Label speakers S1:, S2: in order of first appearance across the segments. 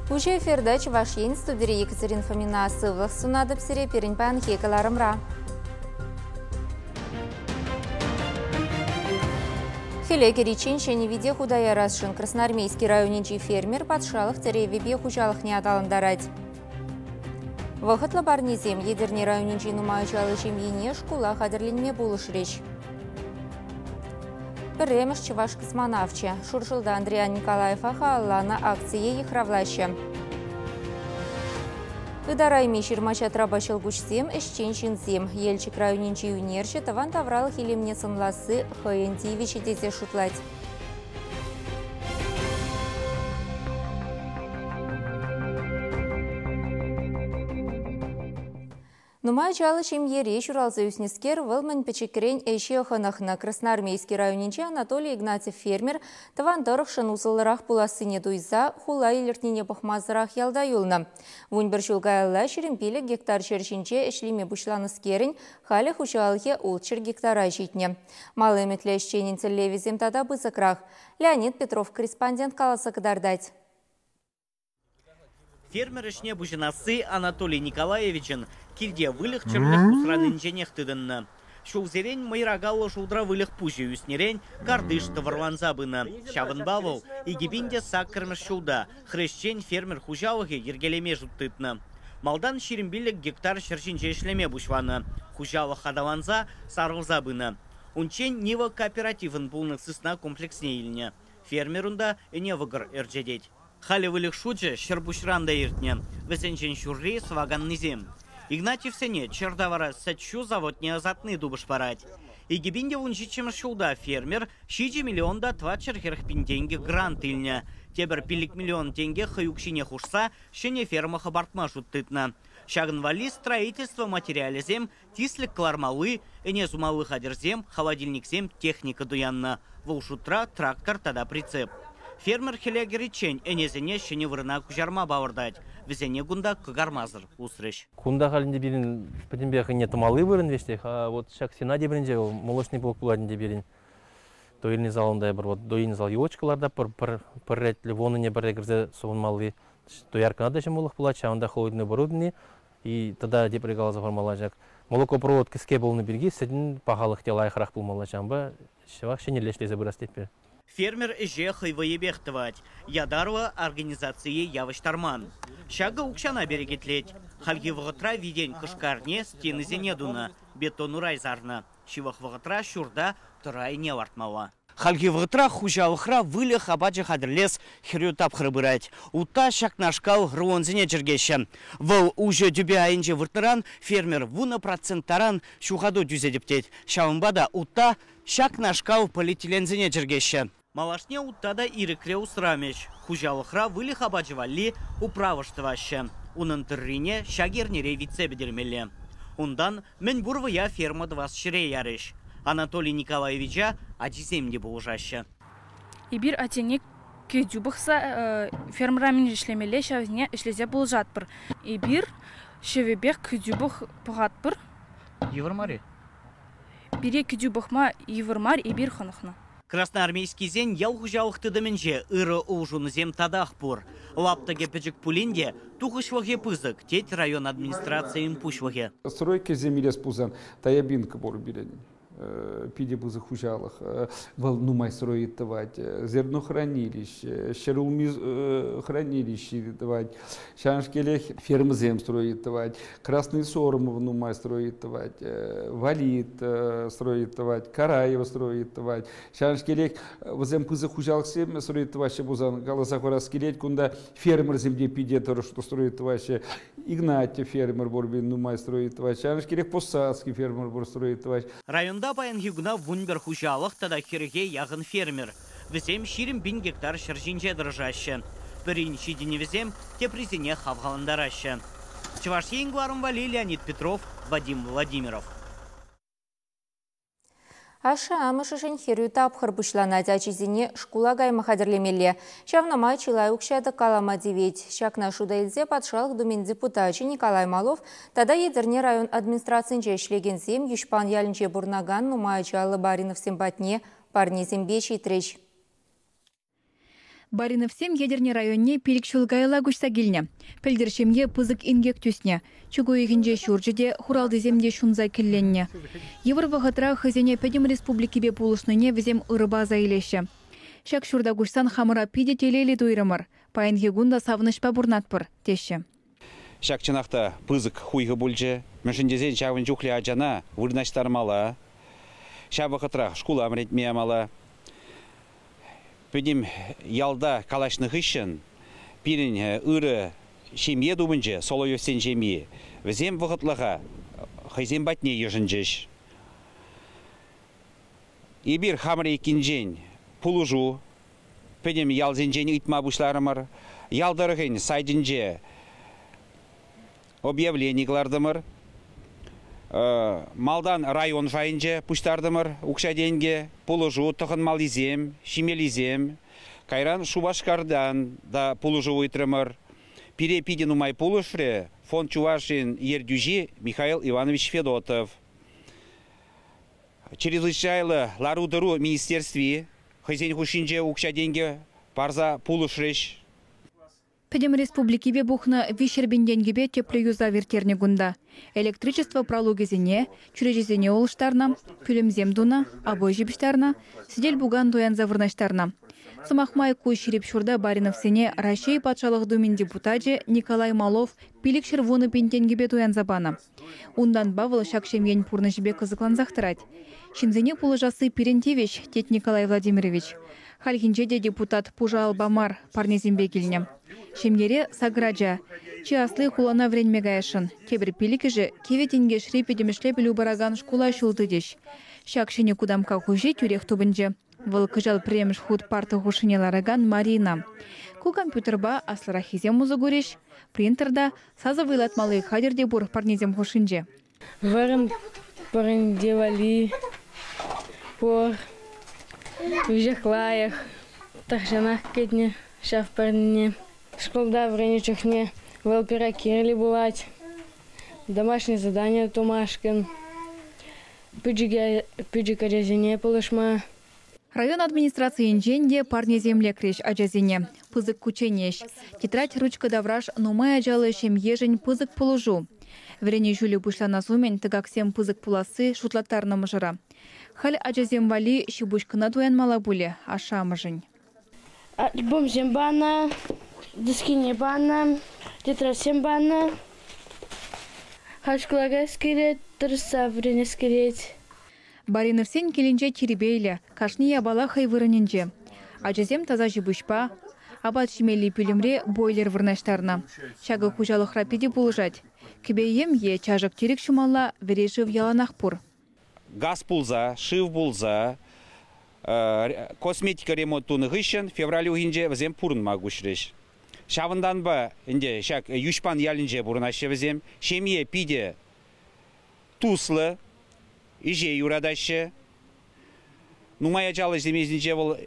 S1: Уҫӑ эфирта Чӑваш Ен студире Екатерина Фомина сывлӑх сунатӑп сире пирӗн паянхи кӑларӑмра. Хӗле кӗриччен ҫӗнӗ вите хута ярасшӑн Красноармейски районӗнчи фермер патшалӑх тӗревӗпе хуҫалӑхне аталантарать. Вӑхӑтлӑ парнесем Етӗрне районӗнчи нумай ачаллӑ ҫемьене шкула хатӗрленме пулӑшрӗҫ. Пӗрремӗш чӑваш космонавчӗ Шуршӑлта Андриян Николаева халалланӑ акцие йыхравлаҫҫӗ. Ытарайми ҫырма-ҫатрапа ҫӑлкуҫсем, ӗҫчен ҫынсем. Елчӗк районӗнчи ӳнерҫӗ тӑван тавралӑх илемне сӑнласси хӑйӗн тивӗҫӗ тесе шутлать. Нумай ачаллӑ ҫемьере ҫуралса ӳснӗскер вӑл мӗн пӗчӗкрен ӗҫе хӑнӑхнӑ. Красноармейски районӗнчи Анатолий Игнатьев фермер тӑван тӑрӑхшӑн усӑллӑрах пулассине туйса хула илӗртнине пӑхмасӑрах ялта юлнӑ. 11 ҫул каялла 25 гектар ҫӗр ҫинче ӗҫлеме пуҫланӑскерӗн халӗ хуҫалӑхӗ 600 гектара ҫитнӗ. Мал ӗмӗтлӗ ӗҫченӗн тӗллевӗсем тата пысӑкрах. Леонид Петров корреспондент каласа кӑтартать.
S2: Фермер ӗҫне пуҫӑнасси Анатолий Николаевичӑн килте выльӑх-чӗрлӗх усранинченех тытӑннӑ. Ҫулсерен мӑйракаллӑ шултра выльӑх пуҫӗ ӳснӗрен картиш тӑвӑрланса пынӑ. Ҫавӑнпа вӑл 2008-мӗш ҫулта хресчен фермер хуҫалӑхӗ йӗркелеме шут тытнӑ. Малтан 25 гектар ҫӗр ҫинче ӗҫлеме пуҫланӑ. Хуҫалӑх аталанса, сарӑлса пынӑ. Унччен Нива кооперативӑн пулнӑ сысна комплексне илнӗ. Фермер унта ӗне-вӑкӑр ӗрчетет. Халӗ выльӑх шучӗ 100 пуҫран та иртнӗ. Вӗсенчен ҫурри сӑваканнисем. Игнатьевсене чӗр тавара сӗт-ҫу заводне ӑсатни тупӑш парать. 2017-мӗш ҫулта фермер 7 миллион та 440 пин тенкӗ грант илнӗ. Тепӗр 5 миллион тенкӗ хӑй укҫине хушса ҫӗнӗ ферма хӑпартма шут тытнӑ. Ҫакӑн валли строительство материалӗсем, тислӗк кӑлармалли, ӗне сумалли хатӗрсем, холодильниксем, техника туяннӑ. Вӑл шутра трактор тата прицеп. Фермер хӗле кӗриччен ӗнесене ҫӗнӗ вырӑна куҫарма палӑртать. Вӗсене кунта кӑкармасӑр усрӗҫ.
S3: Кунта халь ӗнтӗ пирӗн пӗтӗмпех ӗне тӑмалли вырӑн веҫех, а вот ҫак стена тепринче вӑл молочный блок пулать ӗнтӗ пирӗн. Доильный залында эпир вот доильный зал елочка лартатпӑр, пӗр ретлӗ вон ӗне пӗрре кӗрсе сӑвӑнмалли. Дояркӑна та ҫӑмӑллӑх пулать, ҫавӑнта холодильный оборудовани и тата тепре каласа хӑвармалла ҫак молокопровод кӗске пулнӑ пирки сӗтӗн пахалӑх те лайӑхрах пулмалла, ҫавӑнпа ҫавах ҫӗнӗлле ӗҫлесе пырас тетпӗр.
S2: Фермер ӗҫе хӑй вӑйӗпех тӑвать. Ятарлӑ организацие явӑҫтарман. Ҫакӑ укҫана перекетлет. Хальхи вӑхӑтра витен кӑшкарне стенисене тунӑ, бетон урай сарнӑ. Ҫывӑх вӑхӑтра ҫурта тӑрӑ айне лартмалла. Хальхи вӑхӑтра хуҫалӑхра выльӑх апачӗ хатӗрлес хӗрӳ тапхӑр пырать. Утта ҫакнашкал рулонсене чӗркеҫҫӗ. Вӑл уҫӑ тӳпе айӗнче выртнӑран фермер 10% таран ҫухату тӳсетӗп тет. Ҫавӑнпа та утта ҫакнашкал полиэтиленсене чӗркеҫҫӗ. Малашне утта та ирӗкре усрамӗҫ. Хуҫалӑхра выльӑх апачӗ валли управӑш тӑваҫҫӗ. Унӑн тыррине ҫак эрнере витсе пӗтермелле. Унтан мӗн пур вӑя ферма тӑвас ҫӗре ярӗҫ. Анатолий Николаевича ачисем те пулӑшаҫҫӗ.
S4: Эпир аттене кӗтӳ пӑхса фермӑра мӗн ӗҫлемелле, ҫавсене ӗҫлесе пулӑшатпӑр. Эпир ҫӑвӗпех кӗтӳ пӑхатпӑр.
S2: Йывӑр мар-и?
S4: Пире кӗтӳ пӑхма йывӑр мар, эпир хӑнӑхнӑ.
S2: Красноармейскисен ял хуҫалӑх тытӑмӗнче ырӑ улшӑнусем татах пур. Лаптӑкӗ пӗчӗк пулин те тухӑҫлӑхӗ пысӑк, тет район администрацийӗн пуҫлӑхӗ.
S5: Стройкӑсем илес пулсан, Таябинка пур пирӗн. Питӗ пысӑк хуҫалӑх. Вӑл нумай строить тӑвать. Зернохранилище, ҫӗрулми хранилище тӑвать. Ҫавнашкелех фермӑсем строить тӑвать. Красный Сормов нумай строить тӑвать. Валит строить тӑвать. Караево строить тӑвать. Ҫавнашкелех вӗсем пысӑк хуҫалӑхсем строить тӑваҫҫӗ пулсан, каласа хурас килет, кунта фермерсем те питӗ тӑрӑшнӑ строить тӑваҫҫӗ. Игнатьев фермер пур, нумай строить тӑвать. Ҫавнашкелех Посадский фермер пур строить тӑвать.
S2: Районта паянхи куна 11 хуҫалӑх тата 40-е яхӑн фермер. Вӗсем 20 пин гектар ҫӗр ҫинче тӑрӑшаҫҫӗ. Пӗрин ҫитӗнӗвӗсем теприсене хавхалантараҫҫӗ. Чӑваш Ен кӑларӑм валли Леонид Петров, Вадим Владимиров.
S1: Ашшӗ-амӑшӗшӗн хӗрӳ тапхӑр пуҫланать, ачисене шкула кайма хатӗрлемелле. Ҫавна май чылай укҫа тӑккалама тивет. Ҫакна шута илсе Патшалӑх Думин депутачӗ Николай Малов тата Етӗрне район администрацинче ӗҫлекенсем Йӳҫпан ялӗнче пурӑнакан нумай ачаллӑ Бариновсем патне парнесемпе ҫитрӗҫ.
S6: Бариновсем Етӗрне районне 5 ҫул каялла куҫса килнӗ. Пӗлтӗр ҫемье пысӑк инкек тӳснӗ. Чӳк уйӑхӗнче ҫурчӗ те, хуралтисем те ҫунса кӗлленнӗ. Йывӑр вӑхӑтра хӑйсене пӗтӗм республикипе пулӑшнине вӗсем ырӑпа аса илеҫҫӗ. Ҫак ҫурта куҫсан хамӑра питӗ телейлӗ туйрӑмӑр. Паянхи кун та савӑнӑҫпа пурӑнатпӑр, теҫҫӗ.
S7: Ҫак чӑнах та пысӑк хуйхӑ пулчӗ. Мӗншӗн тесен ҫавӑн чухлӗ ачана вырнаҫтармалла. Ҫав вӑхӑтрах шкула вӗрентме ямалла. Пӗтӗм ялта калаҫнӑ хыҫҫӑн пирӗн ырӑ ҫемье тупӑнчӗ, Соловьевсен ҫемйи. Вӗсем вӑхӑтлӑха хӑйсем патне йышӑнчӗҫ. Эпир хамӑр еккинчен пулӑшу пӗтӗм ялсенчен ыйтма пуҫларӑмӑр. Ял тӑрӑхӗн сайтӗнче объявлени кӑлартӑмӑр. Малтан район шайӗнче пуҫтартӑмӑр укҫа-тенкӗ, пулӑшу тӑхӑнмаллисем, ҫимеллисем. Кайран Шупашкартан та пулӑшу ыйтрӑмӑр. Пире питӗ нумай пулӑшрӗ фонд Чувашин ертӳҫи Михаил Иванович Федотов. Чрезвычайлӑ лару-тӑру министерстви хӑйсен хушшинче укҫа-тенкӗ парса пулӑшрӗҫ.
S6: Пӗтӗм республикипе пухнӑ 300 пин тенкӗпе тӗплӗ юсав ирттернӗ кунта. Электричество пралукӗсене, чӳречесене улӑштарнӑ, пӳлӗмсем тунӑ, обой ҫыпӑҫтарнӑ, сӗтел-пукан туянса вырнаҫтарнӑ. Сӑмах май, ку ҫирӗп ҫурта Бариновсене Раҫҫей Патшалӑх Думин депутачӗ Николай Малов 510 пин тенкӗпе туянса панӑ. Унтанпа вӑл ҫак ҫемьен пурнӑҫӗпе кӑсӑклансах тӑрать. Ҫынсене пулӑшасси пирӗн тивӗҫ, тет Николай Владимирович. Хальхинче те депутат пушӑ алпа мар, парнесемпе килнӗ. Ҫемьере сакӑр ача. Чи асли хулана вӗренме каясшӑн. Тепӗр пиллӗкӗшӗ Кивӗ Тинкешри пӗтӗмӗшле пӗлӳ паракан шкула ҫул тытӗҫ. Ҫак ҫӗнӗ кутамкка хуҫи тӳрех тупӑнчӗ. Вӑл кӑҫал пӗрремӗш хут парта хушшине ларакан Марина. Ку компьютерпа аслӑраххисем усӑ курӗҫ. Принтер та, сасӑ вӑйлатмалли хатӗр те пур парнесем хушшинче.
S8: Вӑрӑм пӑрӑнте валли пур, веҫех лайӑх. Тахҫанах кӗтнӗ ҫав парнене. Шкулта вӗреннӗ чухне вӑл пире кирлӗ пулать. Домашнее задание тумашкӑн, пӗчӗк ачасене пулӑшма.
S6: Район администрацийӗнчен те парнесем лекрӗҫ ачасене. Пысӑк кучченеҫ. Тетрадь, ручка тавраш нумай ачаллӑ ҫемьешӗн пысӑк пулӑшу. Вӗренӳ ҫулӗ пуҫланас умӗн тӑкаксем пысӑк пуласси шутлаттарнӑ мӑшӑра. Халь ачасем валли ҫи-пуҫ кӑна туянмалла пулӗ ашшӗ-амӑшӗн.
S8: Альбомсем панӑ, дискине панӑ, тетрадьсем панӑ. Халь шкула каяс килет, тӑрӑшса вӗренес килет.
S6: Бариновсен килӗнче тирпейлӗ, кашни япала хӑй вырӑнӗнче. Ачасем таса ҫи-пуҫпа, апат ҫимелли пӳлӗмре бойлер вырнаҫтарнӑ. Ҫакӑ хуҫалӑхра питӗ пулӑшать. Кӗпе-йӗм е чашӑк-тирӗк ҫумалла вӗри шыв яланах пур.
S7: Газ пулса, шыв пулса, косметика ремонт тунӑ хыҫҫӑн февраль уйӑхӗнче вӗсем пурӑнма куҫрӗҫ. Ҫавӑнтанпа ӗнтӗ ҫак Йӳҫпан ялӗнче пурӑнаҫҫӗ вӗсем. Ҫемье питӗ туслӑ, ӗҫе юратаҫҫӗ. Нумай ачаллӑ ҫемьесенче вӑл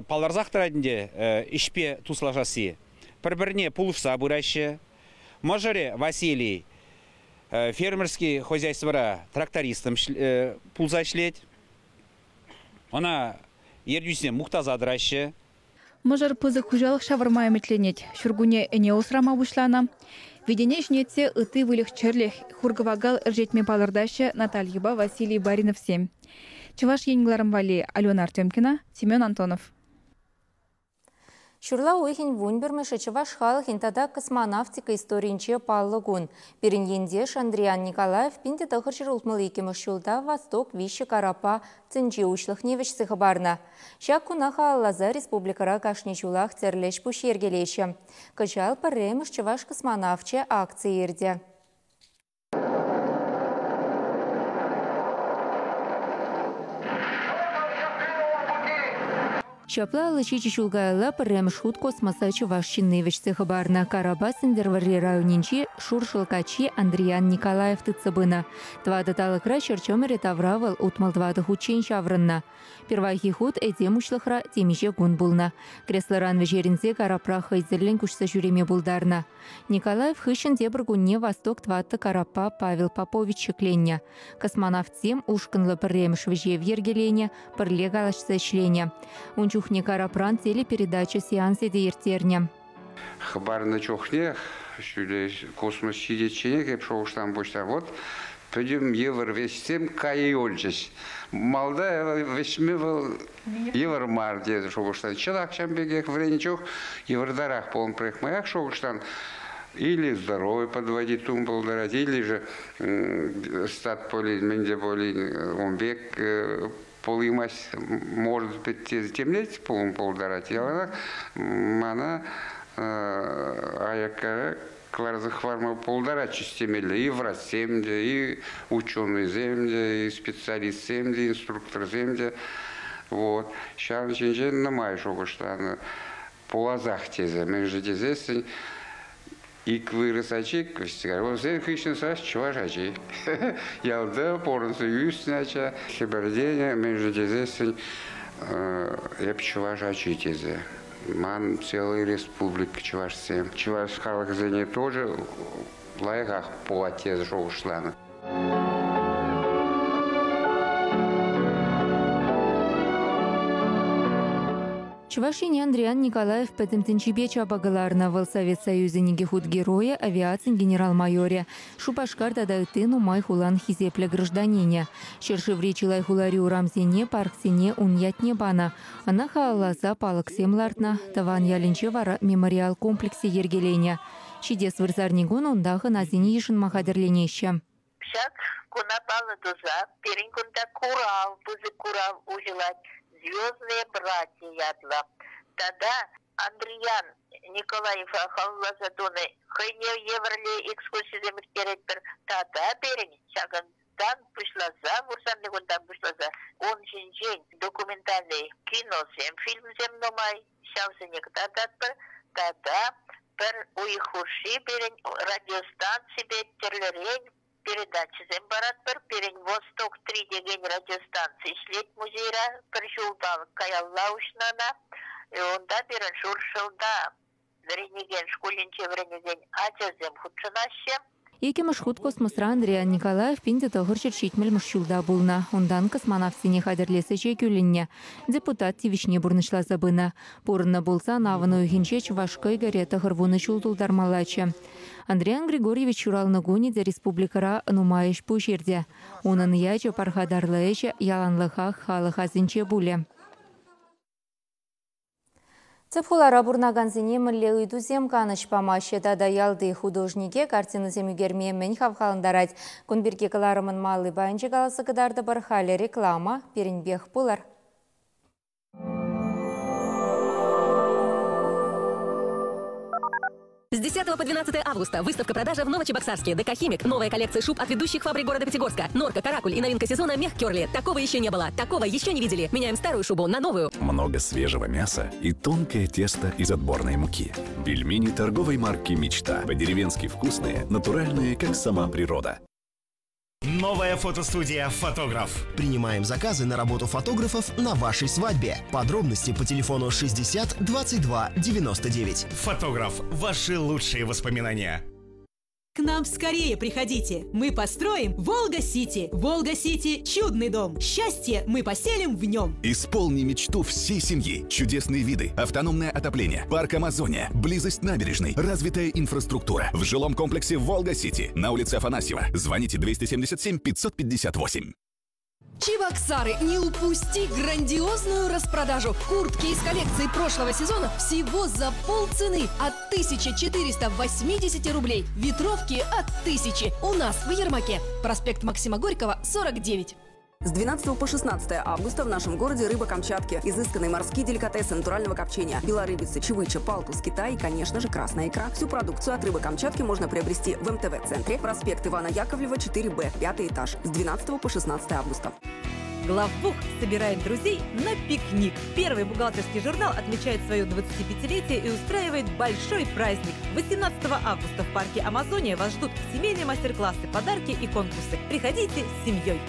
S7: палӑрсах тӑрать ӗнтӗ ӗҫпе туслашасси. Пӗр-пӗрне пулӑшса пыраҫҫӗ. Мӑшӑрӗ Василий фермерский хозяйствӑра трактористом пулса ӗҫлет. Ӑна ертӳҫӗсем мухтаса тӑраҫҫӗ.
S6: Мӑшӑр пысӑк хуҫалӑх ҫавӑрма ӗмӗтленет. Ҫуркунне ӗне усрама пуҫланӑ. Витене ҫӗнетсе ытти выльӑх-чӗрлӗх, хур-кӑвакал ӗрчетме палӑртаҫҫӗ Натальйӑпа Василий Бариновсем. Чӑваш Ен кӑларӑм валли Алена Артемкина, Семен Антонов.
S1: Ҫурла уйӑхӗн 11-мӗшӗ чӑваш халӑхӗн тата космонавтика историйӗнче паллӑ кун. Пирӗн ентеш Андриян Николаев 1962 ҫулта Восток 3 караппа тӗнче уҫлӑхне вӗҫсе хӑпарнӑ. Ҫак куна халалласа республикӑра кашни ҫулах тӗрлӗ ӗҫ-пуҫ йӗркелеҫҫӗ. Кӑҫал пӗрремӗш чӑваш космонавчӗ акци иртӗ. Ҫапла 57 ҫул каялла пӗрремӗш хут космоса чӑваш ҫынни вӗҫсе хӑпарнӑ. Карапа Сӗнтӗрвӑрри районӗнчи Шуршӑл каччи Андриян Николаев тытса пынӑ. Тӑватӑ талӑкра ҫӗр чӑмӑрӗ тавра вӑл 64 хутчен ҫаврӑннӑ. Пирвайхи хут этем уҫлӑхра темиҫе кун пулнӑ. Креслӑран вӗҫерӗнсе карапра хӑй тӗллӗн куҫса ҫӳреме пултарнӑ. Николаев хыҫҫӑн тепӗр кунне Восток тӑваттӑ караппа Павел Попович ҫӗкленнӗ. Космонавтсем ушкӑнлӑ пӗрремӗш вӗҫев йӗркеленӗ, пӗрле калаҫса ӗҫленӗ. Ун чухне тухнӑ карапран телепередача сеансӗ те ирттернӗ.
S9: Хӑпарнӑ чухне ҫӳле космос ҫитичченех эп шухӑшлан пуҫла. Вот пӗтӗм йывӑр веҫсем кая юлчӗҫ. Малта вӗҫме вӑл йывӑр мар тесе шухӑшлан. Чӑнах ҫавӑн пекех вӗреннӗ чух йывӑртарах пулнӑ пӗрехмаях шухӑшлан. Или здоровье подводить тум пултарать, или же стат пулин, мӗн те пулин ун пек пулимасть, может быть, темлет пулм пултарать. Яланах мана аяккара кӑларса хӑварма пултаратчӗҫ темелле. И врачсем те, и ученыйсем те, и специалистсем те, инструкторсем те. Вот. Ҫавӑн ҫинчен нумай шухӑшланӑ. Пуласах тесе. Мӗншӗн тесессӗн ик вырӑс ачи, вӗсен хыҫҫӑн сас чӑваш ачи. Ялта пурӑнса ӳснӗ ача, хӗпӗртенӗ, мӗншӗн тесессӗн эп чӑваш ачи тесе. Ман целый республика чӑвашсем. Чӑваш халӑхӗсене тоже лайӑхах пулать тесе шухӑшланӑ.
S1: Чӑваш Ене Андриян Николаев пӗтӗм тӗнчипе чапа кӑларнӑ. Вӑл Совет Союзӗн икӗ хут геройӗ, авиацин генерал-майорӗ, Шупашкар тата ытти нумай хулан хисеплӗ гражданинӗ. Ҫӗршыври чылай хулари урамсене, парксене ун ятне панӑ. Ӑна халалласа палӑксем лартнӑ. Тӑван ялӗнче вара мемориал комплексӗ йӗркеленӗ. Ҫитес вырсарникун унта хӑнасене йышӑнма хатӗрленеҫҫӗ.
S10: Ҫак куна паллӑ туса пирӗн кунта курав, пысӑк курав уҫӑлать. «Звездные братья» ятлӑ. Тата Андриян Николаева халалласа тунӑ хӑйне евӗрлӗ экскурсисем ирттеретпӗр. Тата пирӗн ҫакӑнтан пуҫласа, вырсарни кунтан пуҫласа ун ҫинчен документальный киносем, фильмсем нумай. Ҫавсене кӑтартатпӑр. Тата пӗр уйӑх хушши пирӗн радиостанципе тӗрлӗрен передачӑсем паратпӑр. Пирӗн «Восток-3» текен радиостанци ӗҫлет музейра. Пӗр ҫулталӑк каялла уҫнӑ ӑна. Унта пирӗн Шуршӑлта вӗренекен, шкулӗнче вӗренекен ачасем хутшӑнаҫҫӗ.
S1: Иккӗмӗш хут космосра Андриян Николаев 1970 ҫулта пулнӑ. Унтан космонавтсене хатӗрлес ӗҫе кӳлӗннӗ. Депутат тивӗҫне пурнӑҫласа пынӑ. Пурӑннӑ пулсан авӑн уйӑхӗнче Чӑваш кӑйкӑрӗ 90 ҫул тултармаллаччӗ. Андриян Григорьевич ҫуралнӑ кунӗ те республикӑра нумай ӗҫ-пуҫ иртӗ. Унӑн ячӗ пархатарлӑ ӗҫӗ яланлӑхах халӑх асӗнче пулӗ. Тӗп хулара пурӑнакансене мӗнле ыйтусем канӑҫ памаҫҫӗ тата ялти художнике картинӑсем ӳкерме мӗн хавхалантарать? Кун пирки кӑларӑмӑн малли пайӗнче каласа кӑтартӑпӑр. Халӗ реклама. Пирӗнпех пулӑр.
S11: С 10 по 12 августа выставка-продажа в Новочебоксарске. ДК «Химик». Новая коллекция шуб от ведущих фабрик города Пятигорска. Норка, Каракуль и новинка сезона «Мех Керли». Такого еще не было. Такого еще не видели. Меняем старую шубу на новую.
S12: Много свежего мяса и тонкое тесто из отборной муки. Пельмени торговой марки «Мечта». По-деревенски вкусные, натуральные, как сама природа.
S13: Новая фотостудия «Фотограф».
S14: Принимаем заказы на работу фотографов на вашей свадьбе. Подробности по телефону 60 22 99.
S13: «Фотограф». Ваши лучшие воспоминания.
S15: К нам скорее приходите. Мы построим Волга-Сити. Волга-Сити – чудный дом. Счастье мы поселим в нем.
S12: Исполни мечту всей семьи. Чудесные виды, автономное отопление, парк Амазония, близость набережной, развитая инфраструктура. В жилом комплексе Волга-Сити на улице Афанасьева. Звоните 277 558.
S16: Чебоксары, не упусти грандиозную распродажу. Куртки из коллекции прошлого сезона всего за полцены от 1480 рублей. Ветровки от 1000. У нас в Ермаке. Проспект Максима Горького, 49.
S17: С 12 по 16 августа в нашем городе рыба Камчатки. Изысканные морские деликатесы натурального копчения. Белорыбица, чавыча, палтус, Китай и, конечно же, красная икра. Всю продукцию от рыбы Камчатки можно приобрести в МТВ-центре. Проспект Ивана Яковлева, 4Б, 5 этаж. С 12 по 16 августа.
S18: Главбух собирает друзей на пикник. Первый бухгалтерский журнал отмечает свое 25-летие и устраивает большой праздник. 18 августа в парке Амазония вас ждут семейные мастер-классы, подарки и конкурсы. Приходите с семьей.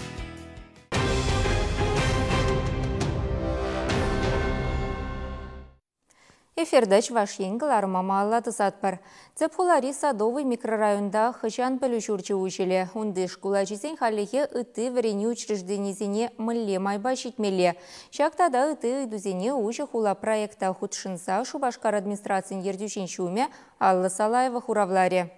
S1: Эфирта Чӑваш Ен кӑларӑма малалла тӑсатпӑр. Тӗп хулари Садовый микрорайонта хӑҫан пӗлӳ ҫурчӗ уҫӑлӗ? Унти шкул ачисен хальлӗхе ытти вӗренӳ учрежденисене мӗнле майпа ҫитмелле? Ҫак тата ытти ыйтусене Уҫӑ хула проекта хутшӑнса Шупашкар администрацийӗн ертӳҫин ҫумӗ Алла Салаева хуравларӗ.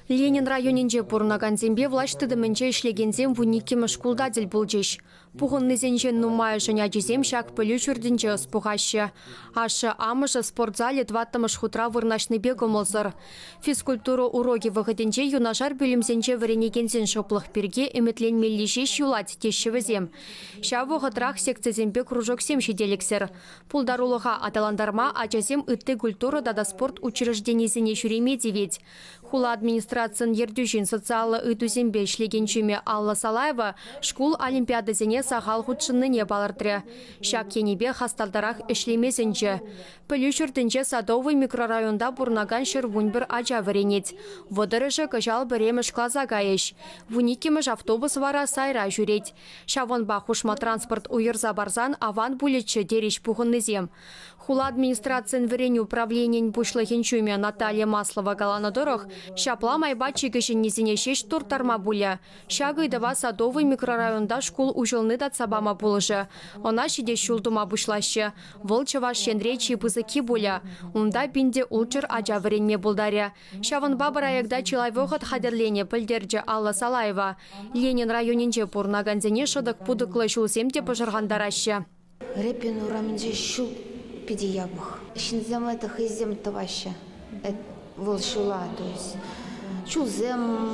S19: Ленин районӗнче пурӑнакансемпе влаҫ тытӑмӗнче ӗҫлекенсем вуниккӗмӗш шкулта тӗл пулчӗҫ. Пухӑннисенчен нумайӑшӗн ачисем ҫак пӗлӳ ҫуртӗнче ӑс пухаҫҫӗ. Ашшӗ-амӑшӗ спорт залӗ тӑваттӑмӗш хутра вырнаҫнипе кӑмӑлсӑр. Физкультура урокӗ вӑхӑтӗнче юнашар пӳлӗмсенче вӗренекенсен шӑплӑх пирки ӗмӗтленмелли ҫеҫ юлать, теҫҫӗ вӗсем. Ҫав вӑхӑтрах секцисемпе кружоксем ҫителӗксӗр. Пултарулӑха аталантарма ачасем ытти культура тата спорт учрежденисене ҫӳреме тивет. Хула администрацийӗн ертӳҫин социаллӑ ыйтусемпе ӗҫлекен ҫумӗ Алла Салаева шкул олимпиадисене сахал хутшӑннине палӑртрӗ. Ҫак енӗпе хастартарах ӗҫлеме сӗнчӗ. Пӗлӳ ҫуртӗнче Садовый микрорайонта пурӑнакан 111 ача вӗренет. Вӑтӑрӑшӗ кӑҫал пӗрремӗш класа кайӗҫ. Вуниккӗмӗш автобус вара сайра ҫӳрет. Ҫавӑнпа хушма транспорт уйӑрса парсан аван пулӗччӗ, терӗҫ пухӑннисем. Хула администрацийӗн вӗренӳ управленийӗн пуҫлӑхӗн ҫумӗ Наталья Маслова каланӑ тӑрӑх, ҫапла майпа чи кӗҫӗннисене ҫеҫ турттарма пулӗ. Ҫак ыйтӑва Садовый микрорайонта шкул уҫӑлни татса пама пулӑшӗ. Ӑна ҫитес ҫул тума пуҫлаҫҫӗ. Вӑл Чӑваш Енре чи пысӑкки пулӗ. Унта 1600 ача вӗренме пултарӗ. Ҫавӑнпа проекта чылай вӑхӑт хатӗрленӗ, пӗлтерчӗ Алла Салаева. Ленин районӗнче пурӑнакансене шӑтӑк-путӑклӑ ҫулсем те пӑшӑрхантараҫҫӗ.
S20: Репин урамӗнче ҫул питӗ япӑх. Ҫынсем это хӑйсем тӑваҫҫӗ. Вӑл ҫула, то есть чулсем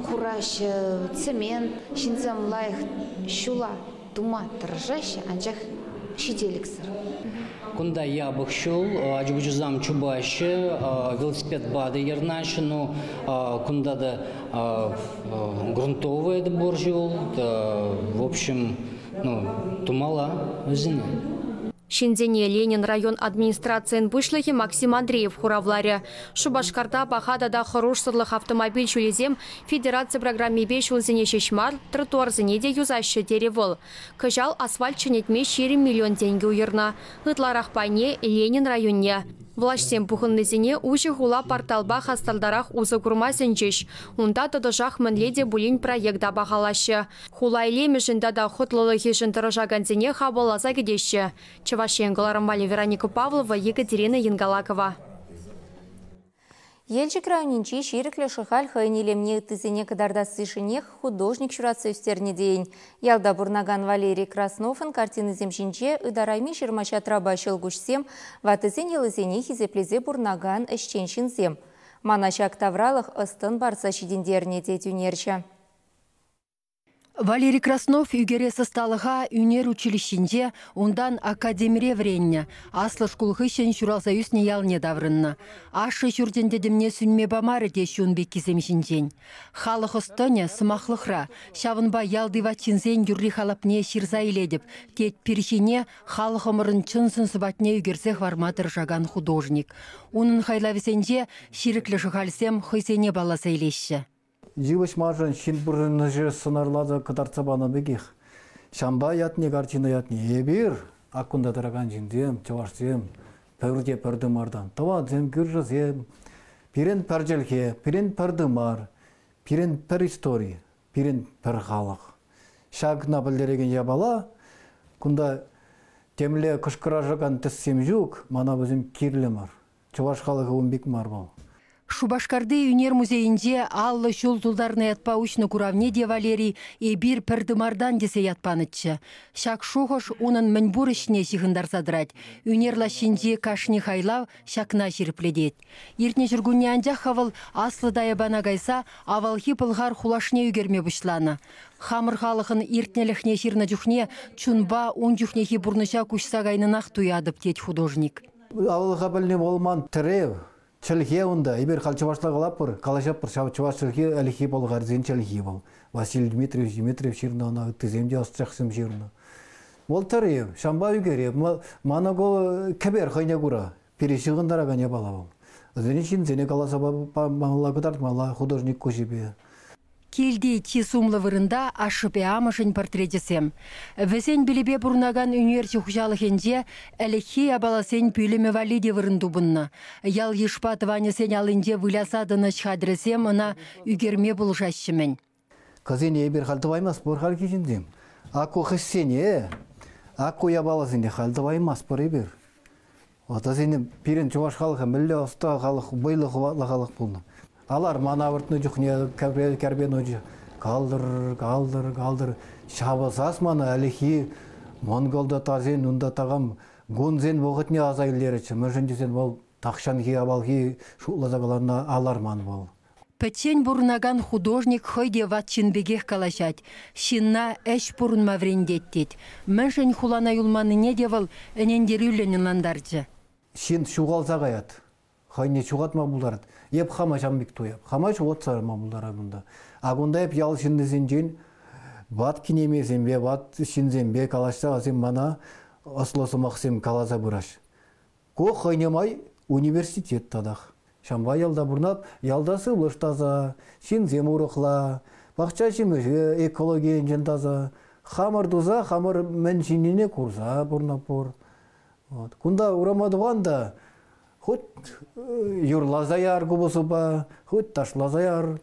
S20: хураҫҫӗ, цемент. Ҫынсем лайӑх ҫула тума тӑрӑшаҫҫӗ, анчах ҫителӗксӗр.
S21: Кунта япӑх ҫул, ача-пӑчасем чупаҫҫӗ, велосипедпа та ярӑнаҫҫӗ, но кунта та грунтовый это пур ҫул, в общем, ну, тумалла вӗсене.
S19: Ҫынсене Ленин район администрацийӗн пуҫлӑхӗ Максим Андреев хуравларӗ. Шупашкарта паха тата хӑрушсӑрлӑх автомобиль ҫулӗсем федераци программипе ҫулсене ҫеҫ мар, тротуарсене те юсаҫҫӗ, терӗ вӑл. Кӑҫал асфальт ҫӗнетме 20 миллион тенкӗ уйӑрнӑ. Ытларах пайне Ленин районне. Влаҫсем пухӑннисене Уҫӑ хула порталпа хастартарах усӑ курма сӗнчӗҫ. Унта тӑтӑшах мӗнле те пулин проекта пахалаҫҫӗ. Хула илемӗшӗн тата хӑтлӑлӑхӗшӗн тӑрӑшакансене хапӑлласа кӗтеҫҫӗ. Чӑваш Ен кӑларӑм валли Вероника Павлова, Екатерина Янгалакова.
S1: Елчӗк районӗнчи Ҫирӗклӗ Шӑхаль хӑйӗн илемне ыттисене кӑтартассишӗнех художник ҫуратса ӳстернӗ тейӗн. Ялта пурӑнакан Валерий Красновӑн картинисем ҫинче ытарайми ҫырма-ҫатрапа ҫӑлкуҫсем, ваттисен йӑлисене хисеплесе пурӑнакан ӗҫчен ҫынсем. Мана ҫак тавралӑх ӑс-тӑн парса ҫитӗнтернӗ, тет ӳнерҫӗ.
S22: Валерий Краснов ӳкерес ӑсталӑха ӳнер училищинче, унтан академире вӗреннӗ. Аслӑ шкул хыҫҫӑн ҫуралса ӳснӗ ялне таврӑннӑ. Ашшӗ ҫурчӗн тӗтӗмне сӳнме памарӗ теҫҫӗ ун пеккисем ҫинчен. Халӑх ӑс-тӑнӗ сӑмахлӑхра. Ҫавӑнпа ялти ват ҫынсен юрри-халапне ҫырса илетӗп, тет пир ҫине халӑхӑмӑрӑн чӑн сӑн-сӑпатне ӳкерсе хӑварма тӑрӑшакан художник. Унӑн хайлавӗсенче Ҫирӗклӗ Шӑхальсем хӑйсене палласа илеҫҫӗ.
S23: Йывӑҫ маршӑн ҫын пурӑнӑҫӗ сӑнарласа кӑтартса панӑ пекех. Ҫампа ятне, картина ятне эпир, ак кунта тӑракан ҫынсем, чӑвашсем, пӗрте пӗр тымартан. Тӑвансем, кӳршӗсем, пирӗн пӗр чӗлхе, пирӗн пӗр тымар, пирӗн пӗр истори, пирӗн пӗр халӑх. Ҫакна пӗлтерекен япала кунта темле кӑшкӑрашакан тӗссем ҫук, мана вӗсем кирлӗ мар. Чӑваш халӑхӗ ун пек мар вӑл.
S22: Шупашкарти ӳнер музейӗнче 50 ҫул тултарнӑ ятпа уҫнӑ куравне те Валерий «Эпир пӗр тымартан» тесе ят панӑччӗ. Ҫак шухӑш унӑн мӗнпур ӗҫне ҫыхӑнтарса тӑрать. Ӳнер лаҫҫинчи кашни хайлав ҫакна ҫирӗплетет. Иртнӗ ҫуркунне анчах-ха вӑл Аслӑ Таяпана кайса авалхи Пӑлхар хулашне ӳкерме пуҫланӑ. Хамӑр халӑхӑн иртнӗлӗхне ҫырнӑ чухне чунпа ун чухнехи пурнӑҫа куҫса кайнӑнах туятӑп, тет художник.
S23: Аваллӑха пӗлни вӑл ман тӗрев, чӗлхе унта. Эпир халь чӑвашла калатпӑр, калаҫатпӑр. Ҫав чӑваш чӗлхи ӗлӗкхи пӑлхарсен чӗлхи вӑл. Василий Дмитриевич Дмитриев ҫырнӑ ӑна, ыттисем те ӑсчахсем ҫырнӑ. Вӑл тӗрев, ҫампа ӳкерев. Мана ку кӗпер хӑйне кура. Пире ҫыхӑнтаракан япала вӑл. Вӗсене ҫынсене каласа памалла, кӑтартмалла художник куҫӗпе.
S22: Килти чи сумлӑ вырӑнта ашшӗпе амӑшӗн портречӗсем. Вӗсен пилӗпе пурӑнакан ӳнерҫӗ хуҫалӑхӗнче ӗлӗкхи япаласен пӳлӗмӗ валли те вырӑн тупӑннӑ. Ял-йышпа тӑванӗсен аллинче выляса тӑнӑ хатӗрӗсем ӑна ӳкерме пулӑшаҫҫӗ-мӗн.
S23: Кӑсене эпир халь тӑваймастпӑр хальхи ҫынсем. Аку хӗҫсене, аку япаласене халь тӑваймастпӑр эпир. Ватӑсене пирӗн чӑваш халӑхӗ мӗнле ӑста халӑх, вӑйлӑ хӑватлӑ халӑх пулнӑ. Аларман авӑртнӑ чухне кӗрпе ночӗ калтӑр, калтӑр, калтӑр. Ҫавӑ сас мана ӗлӗкхи монголта унта такам гунсен вӑхӑтне аса илтеретчӗ. Мӗншӗн тесен вӑл тахҫанхи авалхи шутласа каланӑ аларман вӑл.
S22: Пӗччен пурӑнакан художник хӑй те ват ҫын пекех калаҫать. Ҫынна ӗҫ пурӑнма вӗрентет тет. Мӗншӗн хулана юлманнине те вӑл ӗнентерӳллӗн ӑнлантарчӗ.
S23: Ҫын ҫухалса каять. Хӑйне ҫухатма пултарать. Эп хама ҫавӑн пек туяп. Хама ҫухатса яма пултарап унта. А кунта эп ял ҫыннисенчен ват кинемейсемпе, ват ҫынсемпе калаҫса вӗсем мана ӑслӑ сӑмахсем каласа пыраҫ. Ку хӑйне май университет татах. Ҫавӑнпа ялта пурӑнап, ялта сывлӑш таса, ҫынсем урӑхла, пахча ҫимӗҫе экологи енчен таса. Хамӑр туса, хамӑр мӗн ҫинине курса пурӑнатпӑр. Вот. Кунта урама тухан та хоть юрласа яр купӑсупа, хоть ташласа яр.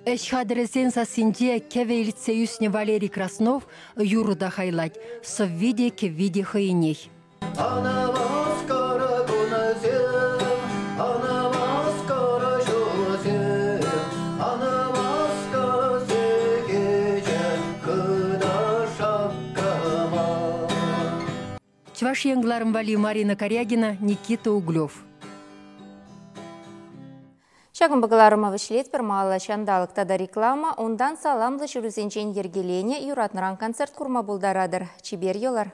S22: Ӗҫ хатӗрӗсен сассинче кӗвӗ илтсе ӳснӗ Валерий Краснов юрӑ та хайлать, сӑвви те, кӗвви те хӑйӗнех. Чӑваш Ен кӑларӑм валли Марина Карягина, Никита Углев.
S1: Ҫакӑнпа кӑларӑма вӗҫлетпӗр малалла ҫанталӑк тата реклама. Унтан саламлӑ ҫырусенчен йӗркеленӗ юратнӑран концерт курма пултаратӑр. Чипер йӑлӑр.